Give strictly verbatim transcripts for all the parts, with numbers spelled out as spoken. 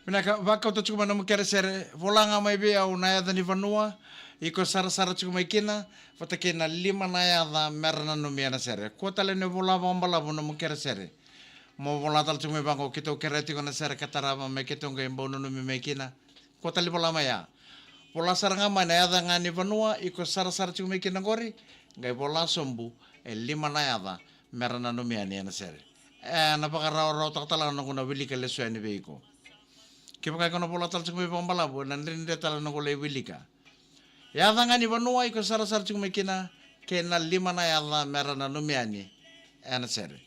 Vinaka, vakauta tiko mai na nomu keresere, vola ga mai vei au na yaca ni vanua iko sarasara tiko mai kina, vata kei na lima na yaca me ra nanumi ena sere. Kua tale ni vola vakabalavu na nomu keresere. Mo vola tale tiko mai vaqo, keitou kerea tiko na sere ka tarava me keitou qai bau nanumi mai kina. Kua tale ni vola mai ya. Vola sara ga mai na yaca ga ni vanua iko sarasara tiko mai kina qori, qai vola sobu e lima na yaca me ra nanumi yani ena sere. E na vakarawarawataka tale ga na noqu na wilika lesu yani vei iko. Kevaka iko na vola tale tiko mai vakabalavu, e na dredre tale na noqu lai wilika. Yaca ga ni vanua iko sarasara tiko mai kina, kei na lima na yaca me ra nanumi yani ena sere.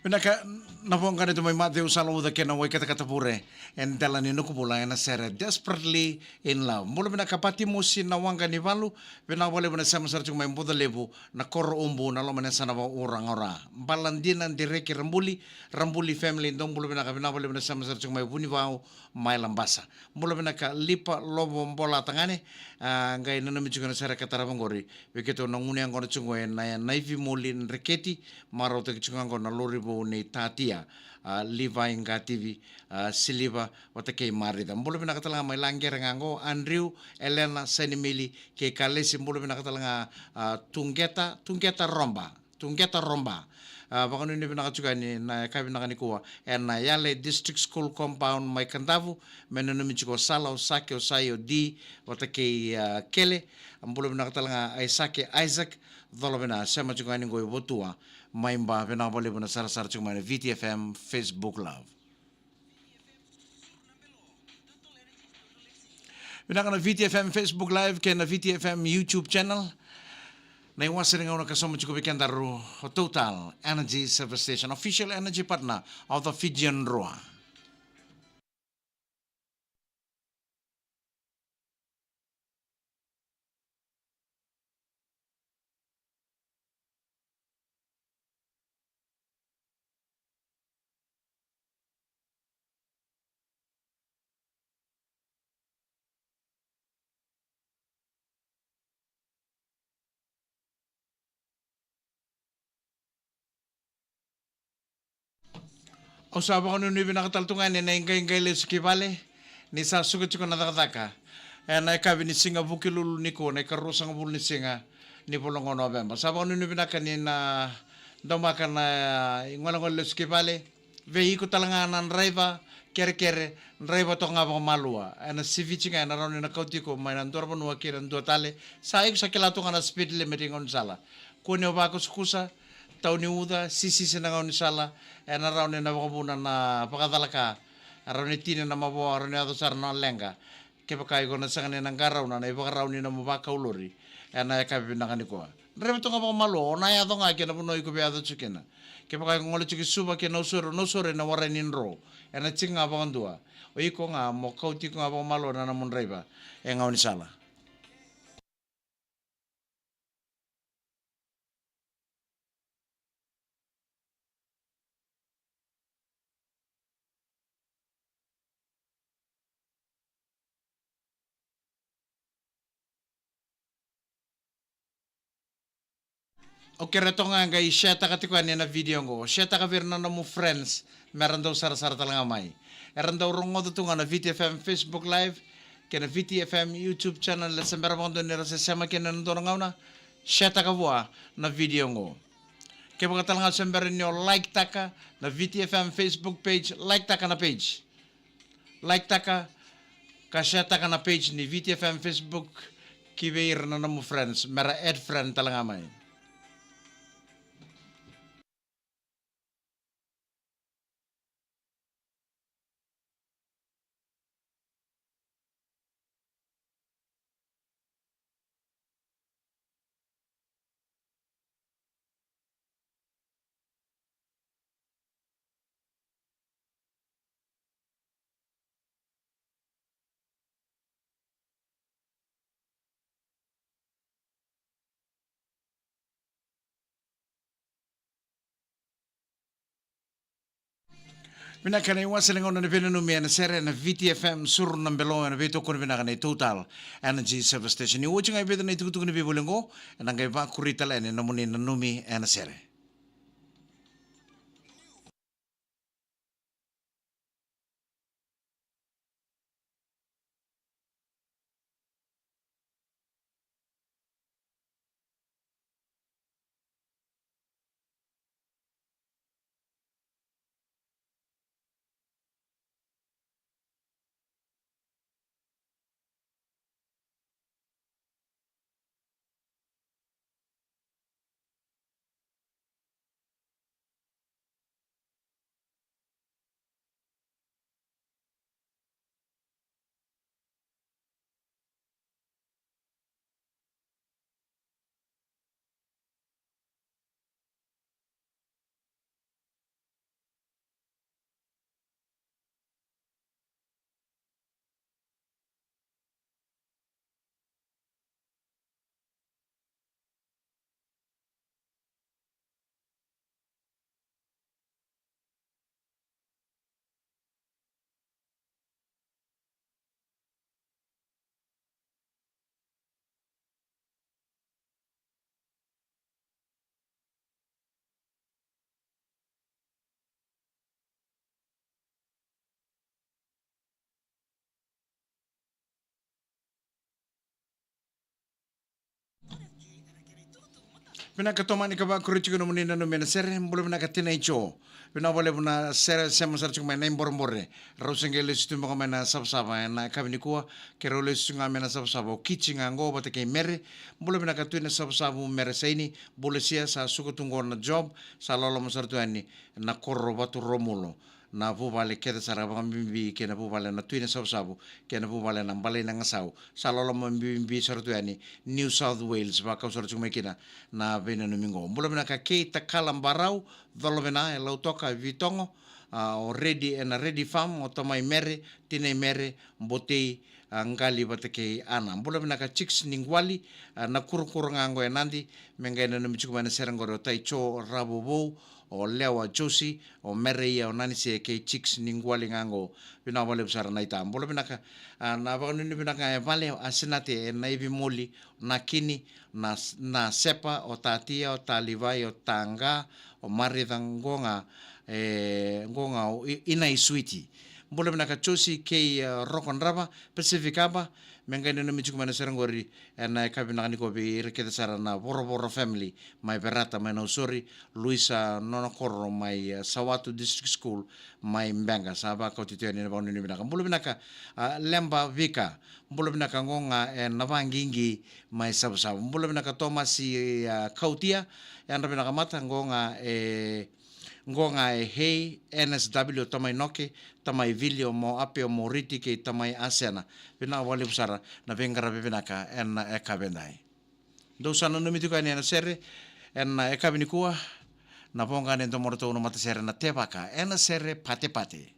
Vinaka, na voqa ni tu mai Maciu Salauca kei na wai katakata vure e dela ni noqu bula ena sere Desperately in Love. Bula vinaka Patimosi na waqa ni valu, vinaka vakalevu na sema sara tiko mai Bucalevu, na koro Ubu, na loma ni yasana vakaura gaura. Bala dina Direki Rabuli, Rabuli family, dou bula vinaka, vinaka vakalevu na sema sara tiko mai Vunivau, mai Labasa. Bula vinaka Lipa Lovo Bola tagane, a, qai nanumi tiko na sere ka tarava qori. Vei keitou na gunu yaqona tiko e na, na Ivimoli Dreketi, marautaki tiko qo na lori vou nei Tatia, a, Livai Qativi, a, Siliva, vata kei Marica. Bula vinaka tale ga mai Laqere ga qo, Andrew, Elena, Sainimili, kei Kalesi, bula vinaka tale ga, a, Tuqeta, Tuqeta Roba. Tuqeta Roba. A, vakanuinui vinaka tiko yani na yakavi vinaka nikua ena Yale District School Compound mai Kadavu, me nanumi tiko o Sala, o Sake, o Sai, o Di, vata kei, a, Kele. Bula vinaka tale ga Aisake, Isaac, cola vina, sema tiko yani qo i Votua, mai Ba, vinaka vakalevu na sarasara tiko mai na V T F M Facebook Live. Vinaka na V T F M Facebook Live kei na V T F M YouTube channel. Na iwase ni gauna ka sauma tiko vei kedaru o Total Energy Service Station, official energy partner of the Fijian Drua. Au sa vakanuinui vinaka tale tu ga yani ena iqaiqai lesu ki vale, ni sa suka tiko na cakacaka ena yakavi ni siga Vukelulu nikua, na ikaruasagavulu ni siga ni vula oqo o Noveba. Sa vakanuinui vinaka ni na domaka na, a, igolegole lesu ki vale. Vei iko tale ga na draiva kerekere, draiva toka ga vakamalua. Ena siviti ga ena rawa ni na kauti iko mai na dua na vanua ki na dua tale. Sa iko sa kila tu ga na speed limit e gaunisala. Kua ni o vakusakusa, tau ni uca, sisisi na gaunisala, ena rawa ni na vakavuna na vakacalaka. E rawa ni tini na mavoa, e rawa ni yaco sara na leqa. Kevaka iko na sega ni na qarauna na ivakarau ni nomu vakau lori ena yakavi vinaka nikua. Draiva toka vakamalua, o na yaco ga ki na vanua iko via yaco tiko kina. Kevaka iko gole tiko i Suva kei Nausori, o Nausori ena warai ni dro. Ena tiko ga vakadua. O iko ga mo kauti iko ga vakamalua na nomu draiva e gaunisala. Au kerea toka ga qai share-taka tiko yani na video oqo. Share-taka vei ira na nomu friends me ra dau sarasara tale ga mai. Era dau rogoca tu ga na V T F M Facebook Live kei na V T F M YouTube channel, e se bera vakadua ni ra se sema kina ena dua na gauna. Share-taka vua na video oqo. Kevaka tale ga se bera ni o like-taka na V T F M Facebook page, like-taka na page. Like-taka ka share-taka na page ni V T F M Facebook ki vei ira na nomu friends, me ra add friend tale ga mai. Vinaka na iwase ni gauna ni veinanumi ena sere ena V T F M Suru na Belo ena veitokoni vinaka nei Total Energy Service Station. Ni oti ga e vica na itukutuku ni veivoli oqo, ena qai vakuri tale yani na nomuni nanumi ena sere. Vinaka Tomani, ka vakuri tiko nomuni nanumi ena sere. Bula vinaka Tinai Jo. Vinaka vakalevu na sere sema sara tiko mai na iborebore. Rau se qai lesu tu beka mai na savasava ena yakavi nikua. Keirau lesu tu ga mai na savasava o Kiti ga qo vata kei Mere. Bula vinaka Tui na Savusavu Mere Saini. Bula Sia, sa suka tu qo na job. Sa loloma sara tu yani na koro Vaturomulo. Na vuvale kece sara, vakabibi kei na vuvale na Tui na Savusavu kei na vuvale na Balai na Gasau. Sa loloma bibi sara tu yani New South Wales, vakau sara tiko mai kina na veinanumi qo. Bula vinaka kei Takala Barau, Colovina e Lautoka, Vitogo, a, o Redi ena Redi Farm, o Tamai Mere, Tinai Mere, Botei, a, Qali vata kei Ana. Bula vinaka Chicks ni Qwali, a, na kurukuru ga qo e Nadi, me qai nanumi tiko mai na sere qori o Tai Jo Ravovou, o Lewa Josi, o Mereia, o Nanise kei Chicks ni Qwali ga qo. Vinaka vakalevu sara na ita. Bula vinaka, a, na vakanuinui vinaka ga e vale, a Sinate, e Naivimoli, na Kini, na, na Sepa, o Tatia, o Talivai, o Taqa, o Marica, qo ga, e, qo ga, o I-, Inai Suiti. Bula vinaka Josi kei, e, Roko Drava, Pacific Aba, me qai nanumi tiko mai na sere qori, ena yakavi vinaka nikua vei ira kece sara na Vorovoro family, mai Verata, mai Nausori, Luisa Nonokoro, mai, e, Sawatu District School, mai Beqa, sa vakauti tu yani na vakanuinui vinaka. Bula vinaka, a, Leba Vika, bula vinaka qo ga, e, na vaqiqi, mai Savusavu. Bula vinaka Tomasi, a, Kautia, yadra vinaka mata, qo ga, e, qo ga e Hei, N S W, Tamai Noke, Tamai Vili, o Mo Ape, o Mo Riti, kei Tamai Asena. Vinaka vakalevu sara na veiqaravi vinaka ena yakavi edai. Dou sa nanumi tiko yani ena sere ena yakavi nikua, na voqa ni domoratou na matasere na Tevaka, ena sere patepate.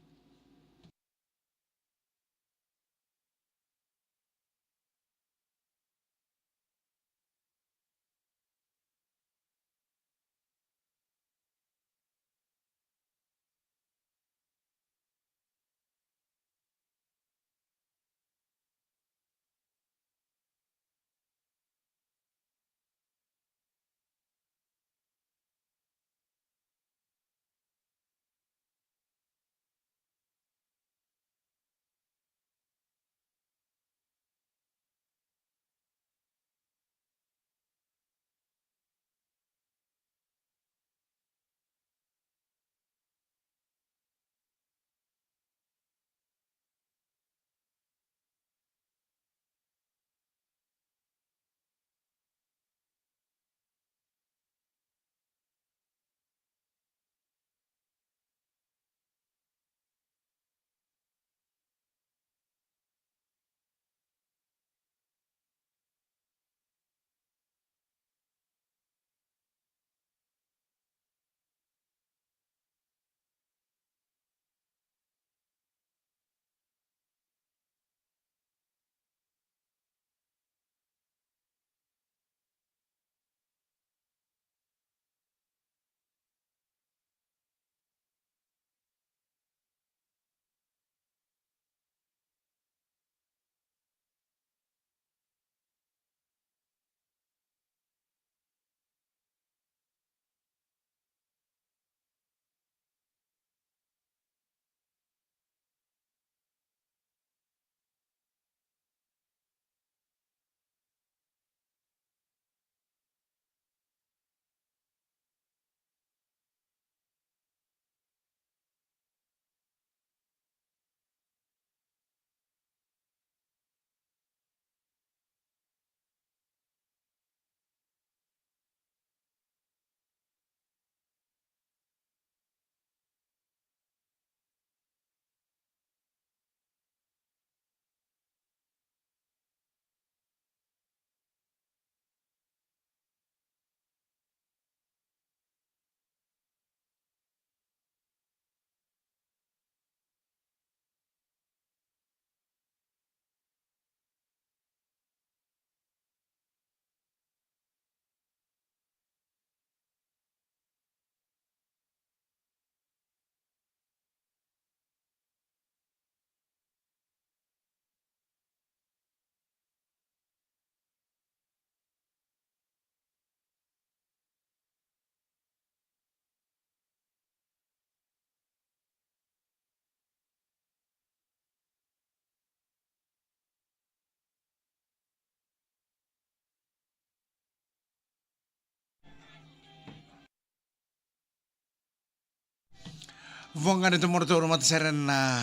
Voqa ni tomoro tauro mata sere na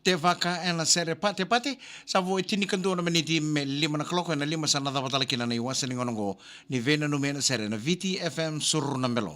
tevaka ena sere patepate. Sa vo e tinikadua na miniti me lima na kaloko, ena lima sa na cava tale kina na iwase ni gauna oqo ni veinanumi ena sere na V T F M Suru na Belo.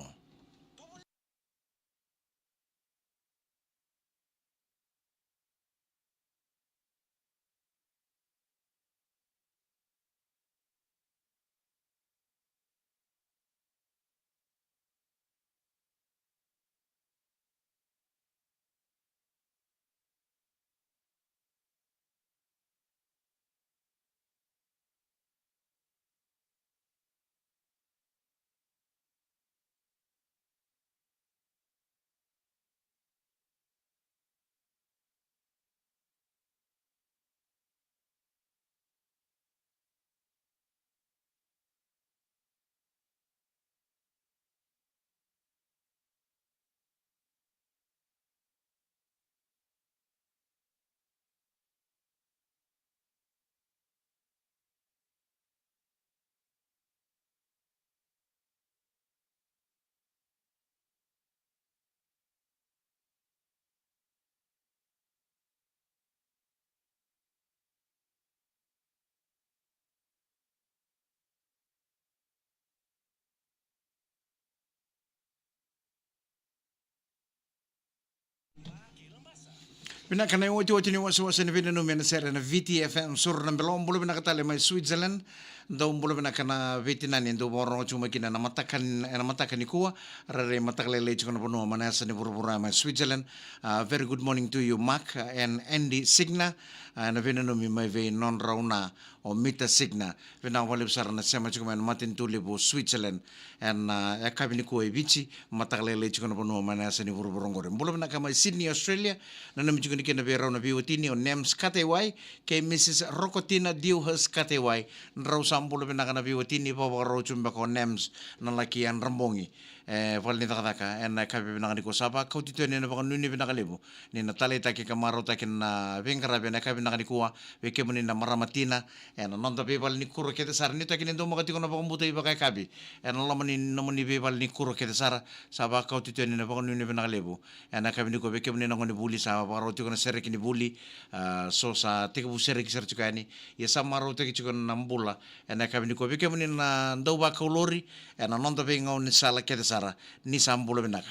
Vinaka na iotioti ni wasewase ni veinanumi ena sere na V T F M Suru na Belo. Bula vinaka tale mai Switzerland. Dou bula vinaka na veitinani dou vakarorogo tiko mai kina na mataka ni, ena mataka nikua. Rairai mataka lailai tiko na vanua mai na yasa ni vuravura mai Switzerland. Ah, very good morning to you, Mark and Andy Signa. Ah, na veinanumi mai vei nodrau na o Mita Signa. Vinaka vakalevu sara na sema tiko mai na matanitu levu o Switzerland. Ena, ah, yakavi nikua e Viti, mataka lailai tiko na vanua mai na yasa ni vuravura oqori. Bula vinaka mai Sydney, Australia. Nanumi tiko ni kina vei rau na veiwatini o Nems Kataiwai kei Mrs Rokotina Dewhurst Kataiwai. Drau sa bula vinaka na veiwatini, vakavakarau tiko beka o Nems na laki yadrabogi. E, vale ni cakacaka ena yakavi vinaka nikua, sa vakauti tu yani na vakanuinui vinaka levu ni na taleitaki ka marautaki na veiqaravi ena yakavi vinaka nikua vei kemuni na marama tina ena noda veivale ni kuro kece sara. Nuitaki ni dau maka tiko na vakabutai vakayakavi ena loma ni nomuni veivale ni kuro kece sara. Sa vakauti tu yani na vakanuinui vinaka levu ena yakavi nikua vei kemuni na gone vuli, sa vakarau tiko na sereki ni vuli. Ah, so sa tekivu sereki sara tiko yani. Ia sa marautaki tiko na bula ena yakavi nikua vei kemuni na dau vakaulori ena noda veigaunisala kece sara. Ni sa bula vinaka.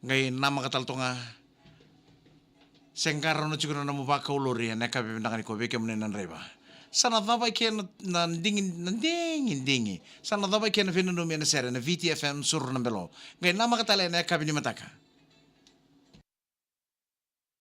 Qai namaka tale toka ga. Se qarauna tiko na nomu vakaulori ena yakavi vinaka nikua vei kemuni na draiva. Sa na cava i ke na, na digi, na digidigi. Sa na cava i ke na veinanumi ena sere na V T F M Suru na Belo. Qai namaka tale ena yakavi ni mataka.